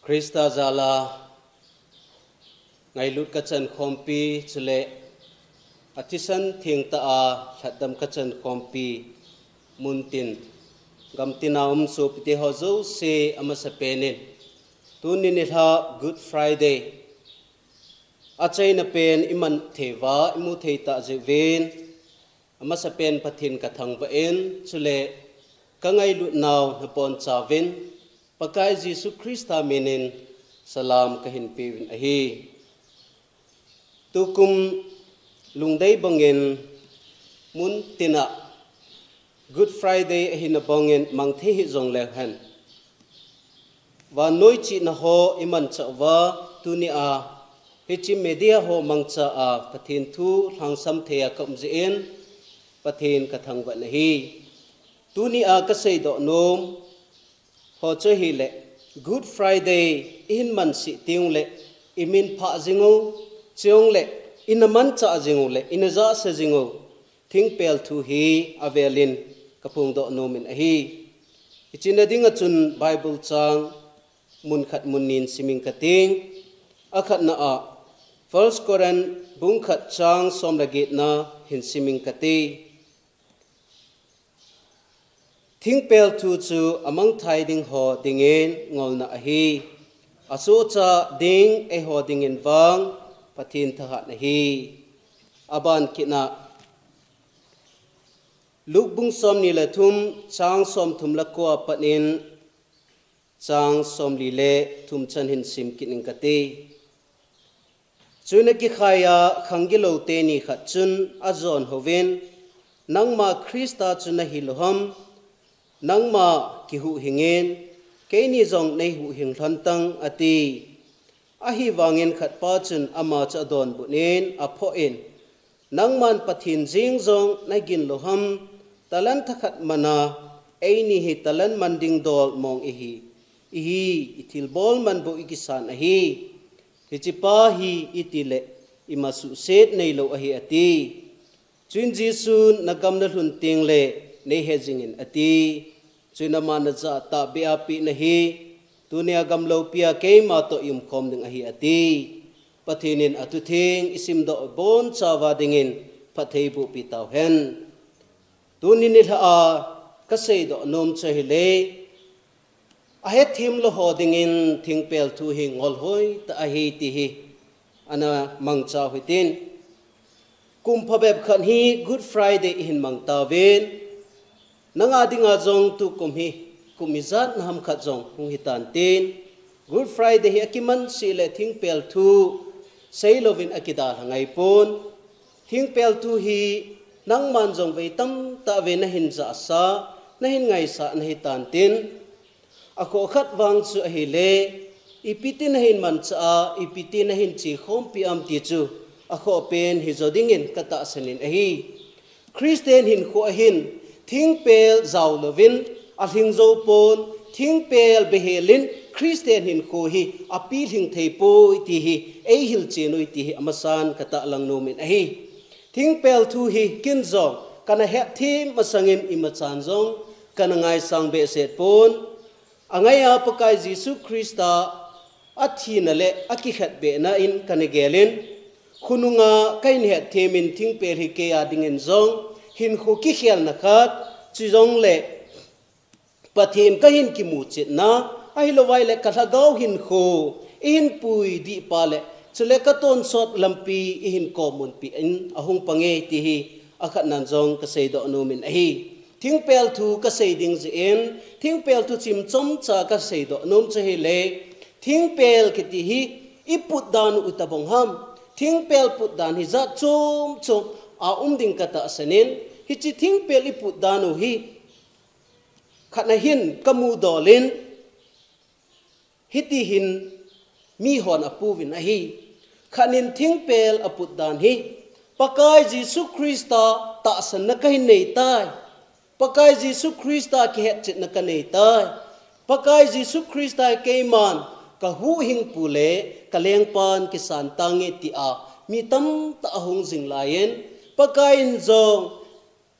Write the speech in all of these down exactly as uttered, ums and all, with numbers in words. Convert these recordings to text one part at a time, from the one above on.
Krista jala ngailut kachan khompi chule athisan thengtah a lhatdam kachan khompi muntin gamtina um sopite ho jouse amasapen in tuni nilhah Good Friday achaina pen iman thei uva imu thei tah jeh uvin amasapen Pathen kathangvah in chule kangailutnau nabonchauvin Pakai Jesu Christa minin salam kahin peuvin ahi. Tukum lungdei bangin muntina Good Friday ahina bangin mangthei hijongleu hen, vannoi chihna ho imanchah uva tunia hiche media ho mangcha a Pathen thu lhangsam thei a kaum jeh in Pathen kathangvah in ahi. Tunia kaseidoh nom ho chu ahile Good Friday ihin mansah tengule iminphah jing u, chujongle ina manchah jing u le ina jahsa jing u thingpel thu hi avelin kaphongdoh nomin ahi. Hiche na dinga chun Bible chang mun khat mun ni siming kate. Akhatna a First Corinth bung khat chang som le getna hin siming kate. Thingpel thu chu amangthai ding ho dingin ngolna ahi. Asohcha ding eiho dingin vang Pathen thahatna ahi. Aban kitna Luke bung somni le thum chang somthum le ko a pat in chang somli le thum chan hin sim kit ing kate. Chuin akikhai a khangilou teni khat chun ajon hovin, Nangma Christa chu nahi lou ham? Nangma kihuhhingin, keini jong neihuhhing lhon tang, ati. Ahivangin khatpa chun ama chu adonbut in, aphoh in, Nangman Pathen jeng jong nagin lou ham? Talent thakhat mana, eini hi talent man ding dol mong ihi. Ihi, ithilbol man bou ikisan ahi. Hichepa hi itile ima suhset neilou ahi, ati. Chuin Jesun, Nagam nalhun tengle neihe jingin, ati. Chuin aman ajah tahbeh a apeh nahi, Tunia gam loupia keima toh iumkhom ding ahi, ati. Pathen in athutheng isimdoh bonchauva dingin phatthei bohpi tauhen. Tuni nilhah a kaseidoh nom chu ahile, ahetthemlou ho dingin thingpel thu hi ngol hoitah ahi ti hi ana mangcha u hitin. Kum phabep khat hi Good Friday ihin mang tauvin, nanga dinga jong tukum hi kum ijat naham khat jong hung hitan tin, Good Friday hi akimansah le thingpel thu seilouvin akidalha ngaipon. Thingpel thu hi nangman jong vei tamtah vei nahin jahsa, nahin ngaisah nahitan tin, akhoh khat vang chu ahile, ipiti nahin manchah a, ipiti nahin chekhompi am ti chu akhoh pen hijo dingin katahsan in ahi. Christian hinkho ahin, thingpel jaolouvin alhing joupon, thingpel behelin Christian hinkho hi apilhing theipoi ti hi eihilchen u ti hi amasan katahlang nomin ahi. Thingpel thu hi ken jong kana hetthem masangin imachan jong kana ngaisang behseh pon. Angaiya Pakai Jesu Christa athina le akikhetbehna in kana gelin, khonunga kahin hetthemin thingpel hi keiya dingin jong hinkho kikhelna khat, chujongle Pathen kahin kimuchetna, ahilouvai le kalhagao hinkho ihin puidihpa le chule katonsot lampi ihin komunpi in ahung pange ti hi akhatnan jong kaseidoh nomin ahi. Thingpel thu kasei ding jeh in, thingpel thu chimchomcha kaseidoh nom chu ahile, thingpel kiti hi iputdan u itobang ham? Thingpel putdan hi jat chomchom aum ding katahsan in, hiche thingpel iputdan u hi khatna hin kamudol in, hitihin mihon apouvin ahi. Khatnin thingpel aputdan hi Pakai Jesu Christa tahsanna kahin neitai, Pakai Jesu Christa kihetchetna kaneitai, Pakai Jesu Christa hi keiman kahuhhingpu le kalengpan kisan tange tia mi tamtah ahung jing laiyin, Pakai in jong,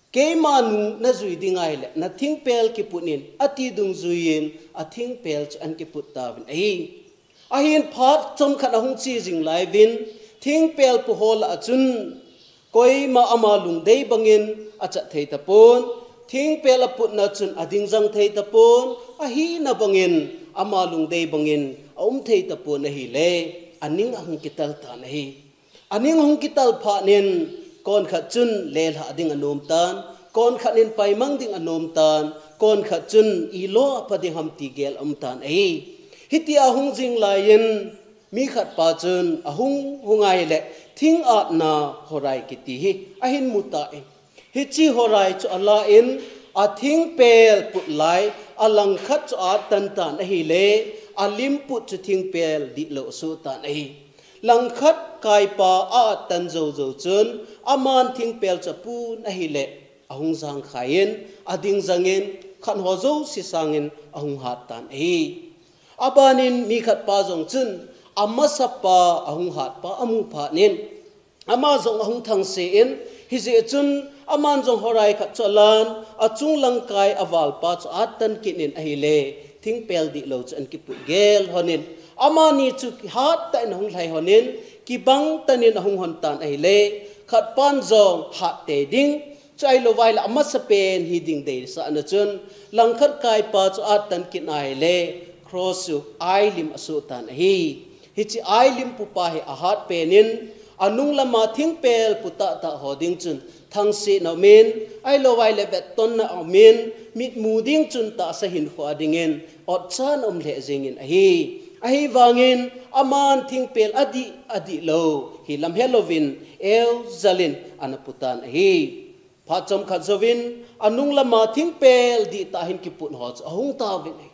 Keima nung najui ding ahile nathingpel kiput in, ati dungjuiyin athingpel chu ahin kiput tauvin ahi. Ahin phat chomkhat ahung che jing lai uvin, thingpel pu ho lah a chun koima ama lungdei bangin achat thei tapon, thingpel aputna chun ading jang thei tapon, ahina bangin ama lungdei bangin aum thei tapon ahile, aning ahung kital tan ahi. Aning ahung kital phat in, konkhat chun lelhah ding anom tan, konkhat in paimang ding anom tan, konkhat chun ilo apha ding ham ti gel aum tan ahi. Hitia ahung jing laiyin, mi khat pa chun ahung hung ahile, thing atna horai kiti hi ahin mu tan. Hiche horai chu alan, athingpel put lai, alangkhat chu atan tan ahile, alim put chu thingpel dihlou asoh tan ahi. Langkhat kaipa a-at tan jou jou chun, aman thingpel chu apun ahile, ahung jangkhai in, ading jangin, khat ho jouse sangin ahung hat tan ahi. Abanin mi khat pa jong chun, amasa pa ahung hat pa amu phat in, ama jong ahung thangse in, hijeh chun aman jong horai khat chu alan, achung langkai aval pa chu atan kit in ahile, thingpel dihlou chu ahin kiput gel lhonin, amani chu hat tah in ahung lhai lhonin, kibang tah in ahung lhon tan ahile, khat pan jong hat tei ding, chu ahilou vangle amasa pen hi ding deisah na chun, langkhat kaipa chu atan kit in ahile, cross chu ailim asoh tan ahi. Hiche ailim pupa hi ahat pen in, anung lama thingpel pu tahtah ho ding chun, thangse na umin, ahilou vangle vettonna umin, mitmu ding chun tahsa hinkho a dingin, otchan aum lheh jengin ahi. Ahivangin, aman thingpel adih, adihlou, hilam helouvin, eu jalin, ana pu tan ahi. Phat chomkhat jouvin, anung lama thingpel dihtah hin kiput ho chu ahung tauvin ahi.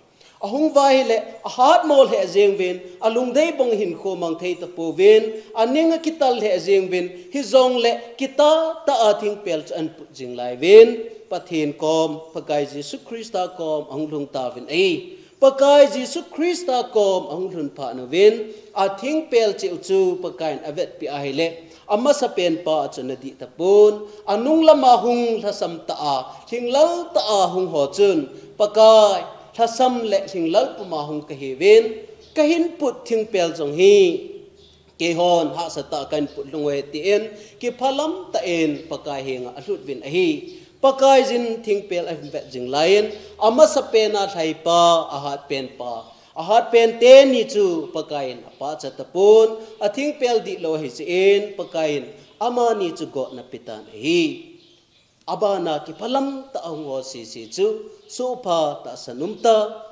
Ahung uva ahile, ahatmo lheh jeng uvin, alungdei bang hinkho mang thei tapouvin, aning akital lheh jeng uvin, hijongle, kitah tah a thingpel chu ahin put jing lai uvin, Pathen kom, Pakai Jesu Christa kom, ahung lhung tauvin ahi. Pakai Jesu Christa kom ahung lhun phat uvin, athingpel cheh u chu Pakaiyin avetpeh ahile, amasa pen pa chu ana dih tapon, anung lama hung lhasam tah a, lhinglel tah a hung ho chun, Pakai, lhasam le lhinglel puma hung kahiuvin, kahin put thingpel jong hi, keihon hahsa tah a kahin put lhung uve tin, kiphalam tah in Pakai henga alhut uvin ahi. Pakaiyin thingpel ahin vet jing laiyin, amasa pen a lhai pa, ahat pen pa, ahat pen teni chu Pakaiyin apachat tapon, athingpel dihlou ahi jeh in, Pakaiyin amani chu gotna ape tan ahi. Abana kiphalam tah a hung ho sese chu, sohpha tahsan um tah,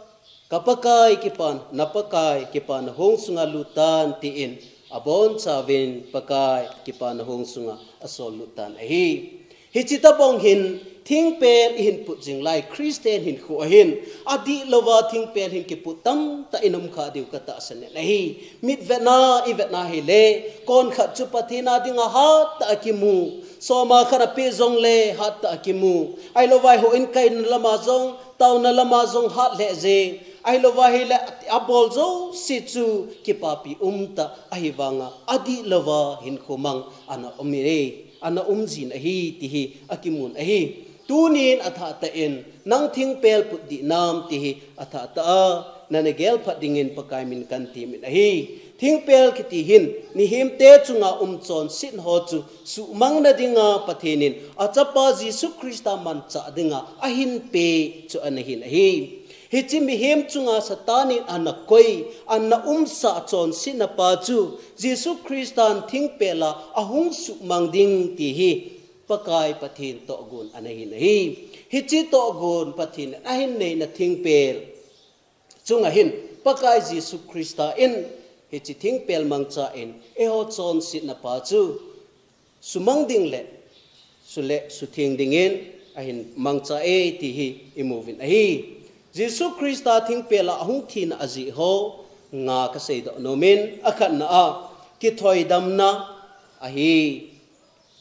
ka Pakai kipana, na Pakai kipana hong sunga lut tan tin, abonchauvin Pakai kipana hong sunga asol lut tan ahi. Hiche tobang hin, thingpel ihin put jing lai, Christian hinkho a hin, adihlouva thingpel hin kiput tamtah in um kha diu katahsan in ahi. Mitvetna, ivetna hile, konkhat chu Pathen a dinga hat tah a kimu, soma khat apeh jongle hat tah a kimu. Ahilouva houin kaina lama jong, taona lama jong hat lheh jeng. Ahilouva hile abol jouse chu kipapi um tah ahivanga adihlouva hinkho mang ana um e, ana um jin ahi ti hi akimun ahi. Tunin athah tah in, nang thingpel put dih nam ti hi athah tah a, nana gel phat dingin Pakai min kahin temin ahi. Thingpel kiti hin, mihemte chunga um chonset ho chu, suhmang na dinga Pathen in, achapa Jesu Christa manchah dinga, ahin pe chu ana hin ahi. Hiche mihem chunga Satan in ana koi, ana umsah chonsetna pa chu, Jesu Christan thingpel a ahung suhmang ding ti hi, Pakai Pathen tohgon ana hin ahi. Hiche tohgon Pathen in ahin neina thingpel chunga hin Pakai Jesu Christa in hiche thingpel mangcha in eiho chonsetna pa chu sumang ding le sule sutheng dingin ahin mangcha e ti hi imu uvin ahi. Jesu Christa thingpel a ahung thina ajeh ho nga kasei doh nomin, akhatna a kithoidamna ahi.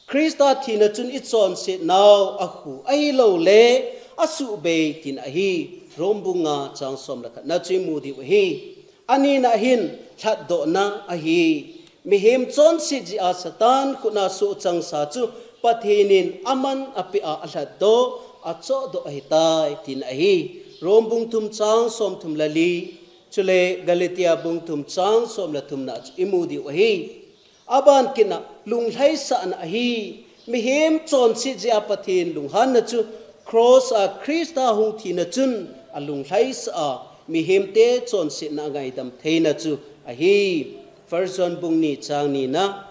Christa thina chun ichonset nau akhu ahilouleh asuhbei tina ahi. Rome bung nga chang som le khatna chu imu diu ahi. Anina hin lhatdohna ahi. Mihem chonset jeh a Satan khut a sohchang sa chu Pathen in aman apeh a alhatdoh, achohdoh ahitai tina ahi. Rome bung thum chang som thum le li. Chule Galatia bung thum chang som le thumna chu imu diu ahi. Aban kitna lunglhaisahna ahi. Mihem chonset jeh a Pathen lunghanna chu cross a Christa hung thina chun alunglhaisah a, mihemte chonsetna angaidam theina chu ahi. First John bung ni chang nina.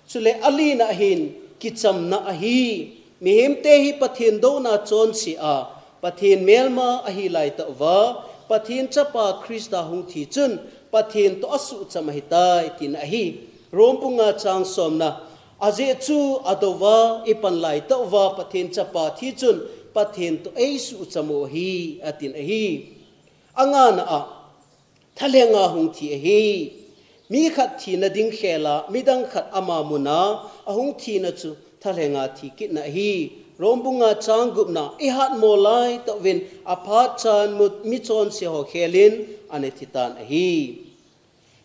Chule alina ahin kichamna ahi. Mihemte hi Pathen douna chonse a, Pathen melma ahi laitah uva, Pathen Chapa Christa hung thi chun Pathen toh asuhcham ahitai tina ahi. Rom bung nga chang somna. Ajeh chu adouva ipan laitah uva Pathen Chapa thi chun Pathen toh eisuhcham u ahi, atin ahi. Angana a, thalhenga hung thi ahi. Mi khat thina ding khel a, midang khat ama muna ahung thina chu thalhenga thi kitna ahi. Rom bung nga chang gupna, ihatmo laitah uvin aphat chan mu-, michonse ho khelin ana thitan ahi.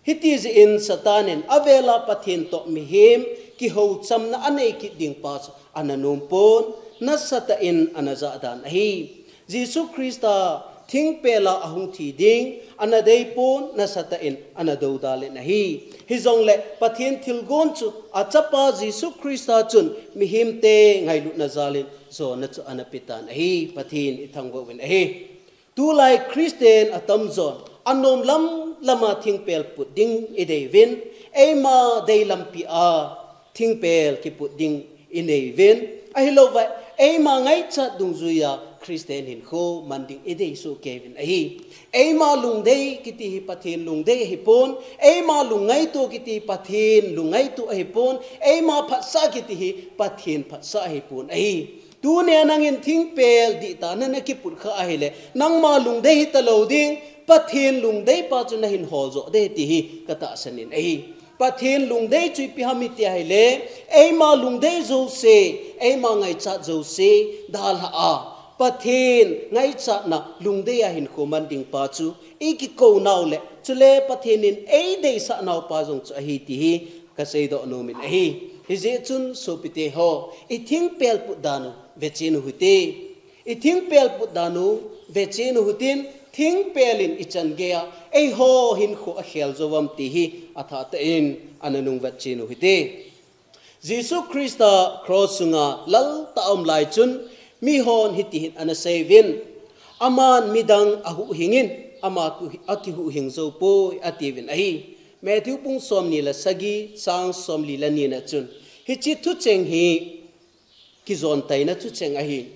Hiti jeh in Satan in avela Pathen toh mihem kihouchamna anei kit ding pa chu ana nompon, nasatah in ana jahdan ahi. Jesu Christa thingpel a ahung thi ding ana deipon, nasatah in ana doudal in ahi. Hijongle Pathen thilgon chu Achapa Jesu Christa chun mihemte ngailutna jalin jona chu ana petan ahi. Pathen ithangvah uvin ahi. Tulai Christian atamjon anom lam lama thingpel put ding ideiyuvin, eima deilampi a thingpel kiput ding ineiuvin, ahilouva eima ngaichat dungjuia Christian hinkho man ding idei sohkeiuvin ahi. Eima lungdei kiti hi Pathen lungdei ahipon, eima lungngaito kiti Pathen lungngaito ahipon, eima phatsah kiti hi Pathen phatsah ahipon ahi. Tunia nangin thingpel dihtah a nakiput kha ahile, nangma lungdei hitalou ding, Pathen lungdei pa chu nahin holjoh ding ti hi katahsan in ahi. Pathen lungdei chu ipi ham iti ahile, eima lungdei jouse, eima ngaichat jouse dalha a, Pathen ngaichatna lungdei a hinkho man ding pa chu ikikou nau le, chule Pathen in eideisah nau pa jong chu ahi ti hi kaseidoh nomin ahi. Hijeh chun sopite ho, ithingpel put dan u vechen u hite. Ithingpel put dan u vechen u hitin, thingpel in ichan geiya eiho hinkho akhel jou uvam ti hi athahtah in ana nungvet chen u hite. Jesu Christa cross sunga laltah a um lai chun, mihon hiti hin ana seiuvin, aman midang ahuhhingin, ama ku-, akihuhhing joupoi, atiuvin ahi. Matthew bung somni le sagi, chang somli le nina chun, hiche thucheng hi kijon taina thucheng ahi.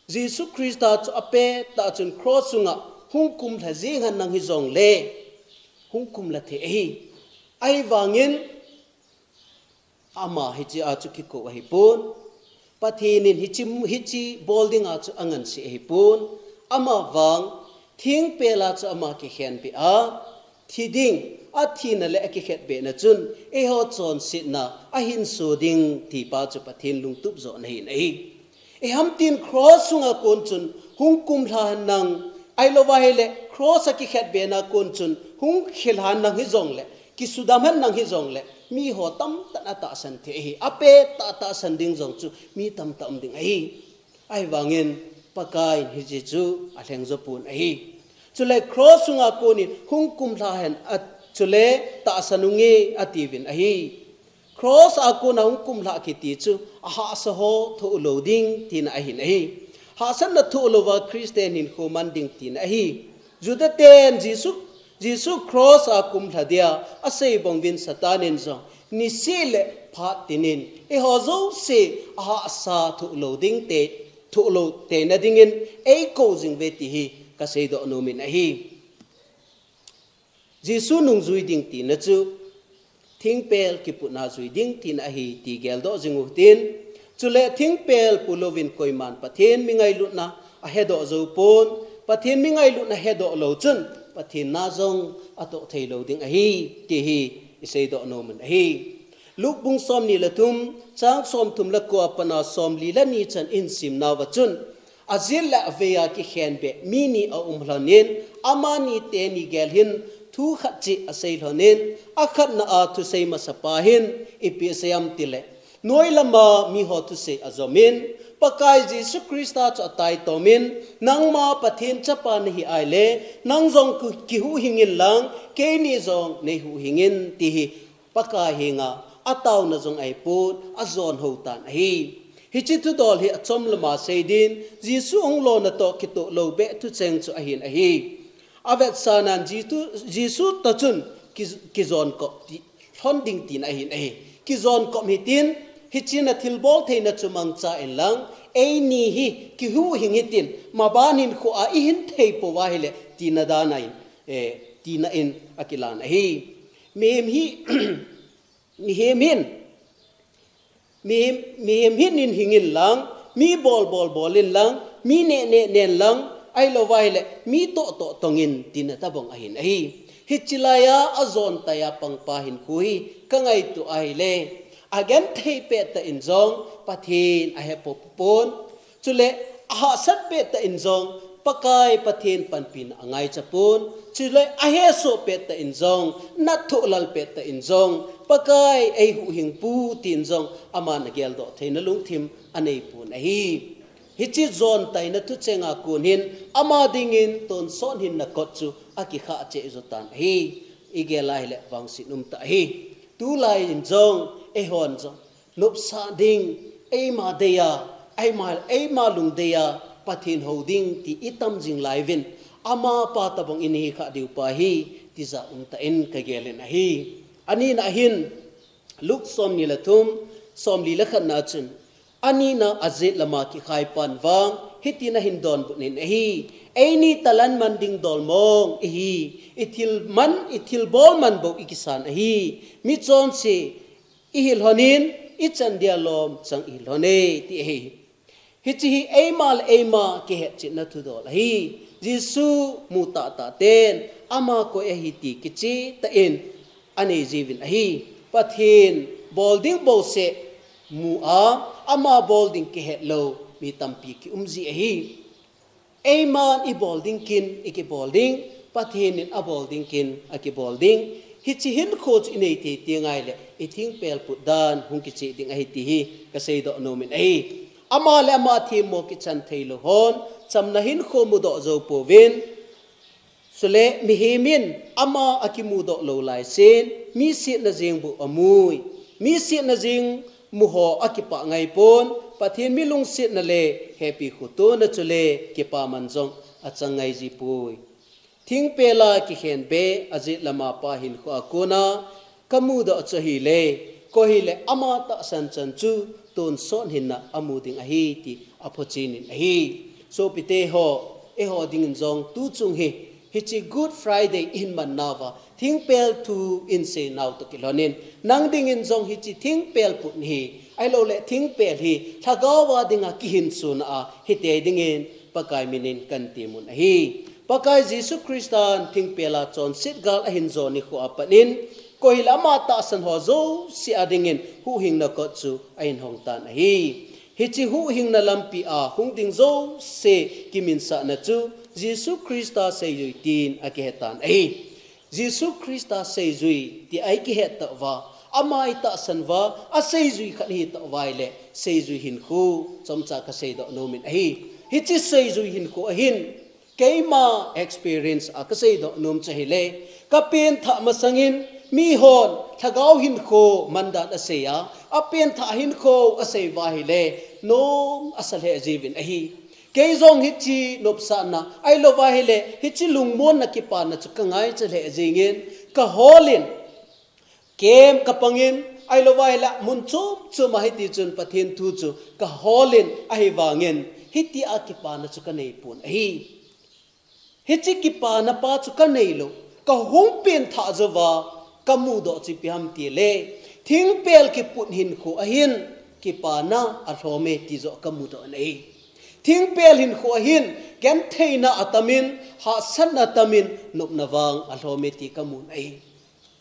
Jesu Christa chu apettah chun cross sunga hung kumlha jeng henlang hijongle, hung kumlha thei ahi. Ahivangin, ama hichea chu kikou ahipon. Pathen in hiche, hiche bol dinga chu angansea ahipon. Amavang, thingpel a chu ama kikhenbeh a, thi ding, athina le akikhetbehna chun, eiho chonsetna ahinso ding ti pa chu Pathen lungtup johna ahin ahi. Ihamtin cross sunga kon chun hung kumlha henlang, ahilouva ahile cross a kikhetbehna kon chun hung khel henlang hijongle, kisudam henlang hijongle, miho tamtah in atahsan thei ahi. Apettah tahsan ding jong chu mi tamtah um ding ahi. Ahivangin Pakaiyin hiche chu alhengjo pon ahi. Chule cross sunga konin hung kumlha hen, a, chule tahsan unge atiuvin ahi. Cross a kona hung kumlha kiti chu ahahsa ho thoh lou ding tina ahin ahi. Hahsatna thoh louva Christian hinkho man ding tina ahi. Juda ten Jesu, Jesu cross a kumlha dia asei bang uvin Satan in jong niseh le phat tinin eiho jouse ahahsa thoh lou ding te, thoh lou teina dingin eikou jing uve ti hi kaseidoh nomin ahi. Jesu nungjui ding tina chu thingpel kiputna jui ding tina ahi ti geldoh jing u hitin. Chule thingpel pulouvin koiman Pathen mi ngailutna ahedoh jou pon, Pathen mi ngailutna hedoh lou chun Pathen na jong atoh thei lou ding ahi ti hi iseidoh nomin ahi. Luke bung somni le thum, chang somthum le ko a pat a somli le ni chan ihin simnauva chun, ajet le avei a kikhenbeh mi ni aum lhonin, amani teni gel hin thu khat cheh asei lhonin, akhatna a thusei masapa hin ipi asei em tile, noi lama miho thusei ajomin, Pakai Jesu Christa chu atai tomin, nangma Pathen chapa nahi ahile, nang jong kihuhhing inlang, keini jong neihuhhing in, ti hi Pakai henga ataona jong ahipon, ajon hou tan ahi. Hiche thudol hi achom lama seidin, Jesu hung lona toh kitoh lou beh thucheng chu ahin ahi. Avetsahnan Jesu, Jesu toh chun ki, kijon kop ti, lhon ding tina ahin ahi. Kijon kop hitin, hichea thilbol theina chu mangcha inlang, eini hi kihuhhing hitin, maban hinkhoa ihin thei pouva ahile, tina dan ahin, eh, tina in akilan ahi. Mihem hi, mihem hin, mihem, mihem hin inhing inlang, mi bol bol bol inlang, mi neh neh neh inlang, ahilouva ahile, mi toh toh tong in, tina tobang ahin ahi. Hiche laiya ajon taiya pangpa hinkho hi kangaito ahile, agenthei pettah in jong Pathen ahepo pon. Chule ahahsat pettah in jong Pakai Pathen panpina angaicha pon. Chule ahesoh pettah in jong, nathoh lal pettah in jong, Pakai eihuhhing pu tin jong aman ageldoh theina lungthim anei pon ahi. Hiche jon taina thuchenga kon hin ama dingin tonsot hinna kot chu akikhah cheh jo tan ahi. Igel ahile vangset umtah ahi. Tulai in jong, eihon jong nopsah ding, eima deiya, eima, eima lungdeiya Pathen hou ding ti itam jing lai uvin, amapa tobang in ihikhah diu pa hi tijat umtah in kagel in ahi. Anina hin, Luke somni le thum, somli le khatna chun, anina ajet lama kikhai pan vang hitin ahin donbut in ahi. Eini talan man ding dol mong ihi, ithil man, ithilbol man bou ikisan ahi. Michonse ihil lhon in, ichan dia lom chang ihil lhon e, ti ahi. Hiche hi eima le eima kihetchetna thudol ahi. Jesu mu tahtah ten ama koi ahi ti kichehtah in anei jiuvin ahi. Pathen bol ding bouseh mu a, ama bol ding kihet lou mi tampi kium ji ahi. Eiman ibol ding kin ikibol ding, Pathen in abol ding kin akibol ding. Hiche hinkho chu inei thei teng ahile, ithingpel put dan hung kicheh ding ahi ti hi kaseidoh nom in ahi. Ama le ama themmo kichan thei lou hon, chamna hinkho mudoh jou pouvin. Chule mihem in ama akimudoh lou laisin, mi setna jeng bou amui. Mi setna jeng mu ho akipah ngai pon, Pathen mi lungsetna le hepi khotona chule kipaman jong achang ngai ji poi. Thingpel a kikhen beh ajet lama pa hinkho a kona kamudoh chu ahile, koi hile ama tahsan chan chu tonsot hinna amu ding ahi ti aphochen in ahi. Sopite ho, eiho dingin jong tuchung hi, hiche Good Friday ihin man nauva, thingpel thu insei nau toh kilhon in, nang dingin jong hiche thingpel put hi, ahilouleh thingpel hi, lhagao a dinga kihinsona ahi tei dingin, Pakai minin kahin temun ahi. Pakai Jesu Christan thingpel a chonset gal ahin jon nikho a pat in, koi hile ama tahsan ho jouse a dingin huhhingna kot chu ahin hong tan ahi. Hiche huhhingna lampi a hung ding jouse kiminsahna chu Jesu Christa seijui tin akihe tan ahi. Jesu Christa seijui ti a ikihet tah uva, ama itahsan uva, aseijui khat ihi tah uva ahile, seijui hinkho, chomcha kaseidoh nom in ahi. Hiche seijui hinkho ahin, keima experience a kaseidoh nom chu ahile, kapenthah masangin, mihon, lhagao hinkho mandan asei a, apenthah hinkho asei uva ahile, nom asa lheh jiuvin ahi. Kei jong hiche nopsahna, ahilouva ahile, hiche lungmonna kipana chu kangaicha lheh jengin, kahol in, camp kapang in, ahilouva ahile, mun chom chom a hiti chun Pathen thu chu kahol in, ahivangin, hitia kipana chu kanei pon ahi. Hiche kipana pa chu kanei lou, kahung penthah jouva, kamudoh chu ipi ham tile, thingpel kiput hinkho ahin, kipana alhom e ti joh kamudoh in ahi. Thingpel hinkho ahin, gentheina atamin, hahsatna atamin, nopna vang alhom e ti kamun ahi.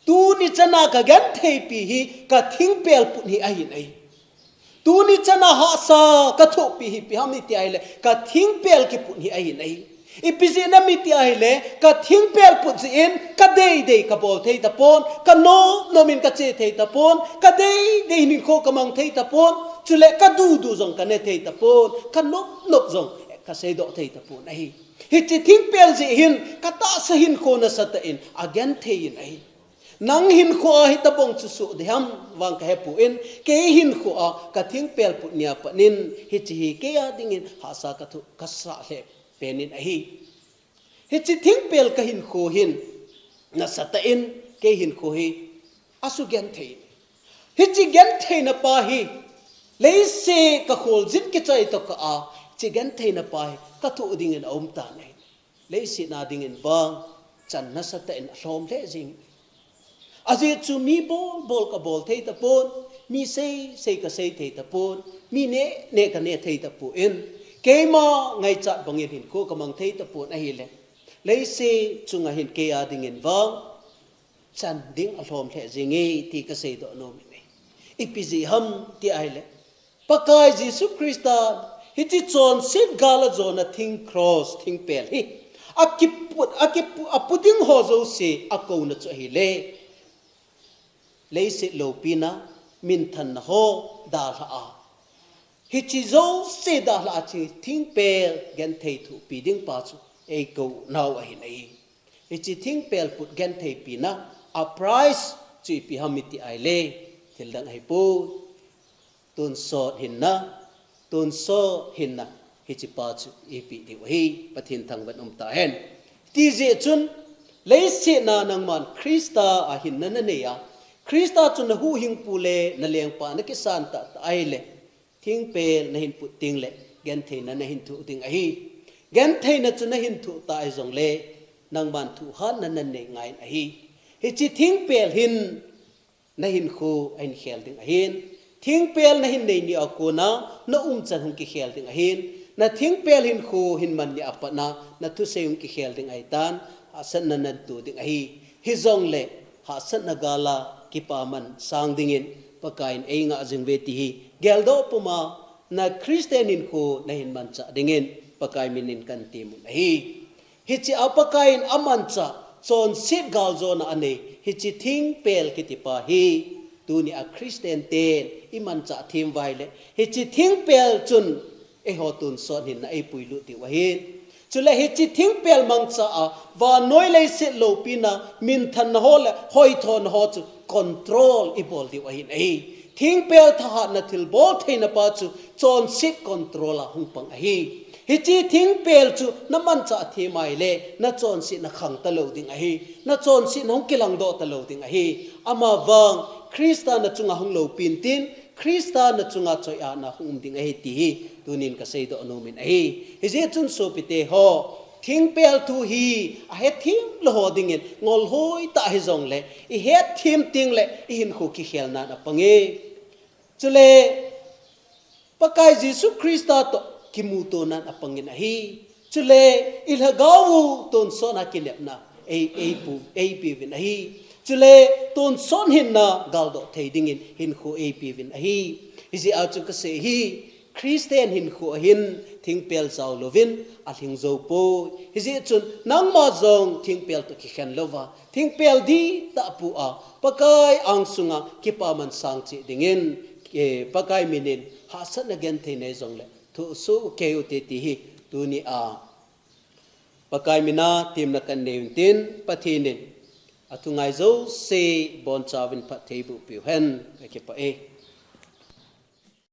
Tuni chana kagentheipi hi, kathingpel put hi ahin ahi. Tuni chana hahsa kathopi hi ipi ham iti ahile, kathingpel kiput hi ahin ahi. Ipi jeh ham iti ahile, ka thingpel put jeh in, ka deidei ka bol thei tapon, ka nom nom in ka che thei tapon, ka deidei hinkho ka mang thei tapon, chule ka dudu jong ka ne thei tapon, ka nop nop jong ka seidoh thei tapon ahi. Hiche thingpel jeh hin, ka tahsa hinkho nasatah in, agenthei in ahi. Nang hinkho a hitabang chu soh ding ham vang ka hepon, kei hinkho a ka thingpel put nia pat in, hiche hi kei a dingin hahsa ka thoh, ka sah lheh pen in ahi. Hiche thingpel ka hinkho hin, nasatah in kei hinkho hi asugenthei. Hiche gentheina pa hi, leiset ka kholjin kichai tokah a, hiche gentheina pa hi ka thoh dingin aum tan ahi. Leiset a dingin vang, chan nasatah in alhom lheh jing. Ajeh chu mi bol bol ka bol thei tapon, mi sei sei ka sei thei tapon, mi neh neh ka neh thei tapon, keima ngaichat bangin hinkho ka mang thei tapon ahile, leiset chunga hin kei a dingin vang, chan ding alhom lheh jing e ti ka seidoh nom in ahi. Ipi jeh ham ti ahile, Pakai Jesu Christa hiche chonset gal a jona thing cross, thingpel hi akiput, akiput, apu ding ho jouse akouna chu ahile, leiset loupina, minthanna ho dalha a, hiche jouse dalha a hiche thingpel genthei thuhpi ding pa chu eikou nau ahin ahi. Hiche thingpel put gentheipina a price chu ipi ham iti ahile, thil dang ahipoi. Tonsot hinna, tonsot hinna, hiche pa chu eipeh diu ahi, Pathen thangvah in um tahen. Tijeh chun, leiset a nangman Christa a hinna nanei a, Christa chu nahuhhingpu le nalengpa nakisan tahtah ahile, thingpel nahin put ding le, gentheina nahin thoh ding ahi. Gentheina chu nahin thoh ta ahijongle, nangman thohhatna nanei ngai in ahi. Hiche thingpel hin, nahinkho ahin khel ding ahin. Thingpel nahin nei ni a kona, na umchan hung kikhel ding ahin. Na thingpel hinkho hin man ni a pat a, na thusei hung kikhel ding ahitan, hahsatna nato ding ahi. Hijongle, hahsatna gal a kipaman sang dingin, Pakai in eingah jing uve ti hi geldoh puma, na Christian hinkho nahin manchah dingin, Pakai min in kahin temun ahi. Hiche a Pakai in amanchah, chonset gal jona anei, hiche thingpel kiti pa hi, tuni a Christian ten imanchah them uva ahile, hiche thingpel chun eiho tonsot hinna eipuilut diu ahin. Chule hiche thingpel mangcha a, vannoi leiset loupina, minthanna ho le hoithona ho chu control ibol diu ahin ahi. Thingpel thahatna thilbol theina pa chu chonset control a hung pang ahi. Hiche thingpel chu namanchah them ahile, nachonsetna khang talou ding ahi. Nachonsetna hung kilangdoh talou ding ahi. Amavang, Christa nachunga hung loupin tin, Christa nachunga choiatna hung um ding ahi ti hi, tunin kaseidoh nomin ahi. Hijeh chun sopite ho, thingpel thu hi ahethem lou ho dingin ngol hoitah hijongle, ihethem tengle ihinkho kikhelnan apang e. Chule Pakai Jesu Christa toh kimutonan apangin ahi. Chule ilhagao u tonsotna kinepna ei, eipu, eipeuvin ahi. Chule tonsot hinna galdoh thei dingin hinkho eipeuvin ahi. Hijeh a chu kasei hi, Christian hinkho ahin thingpel jao louvin alhing jou poi. Hijeh chun nangma jong thingpel toh kikhen louva, thingpel dihtah pu a, Pakai angsunga kipaman sang cheh dingin, eh, Pakai minin hahsatna genthei nei jongle thohsoh kei ute ti hi, tuni a Pakai mina temna kanei untin, Pathen in athungai jouse bonchauvin phattheiboh peuhen, kakipah e.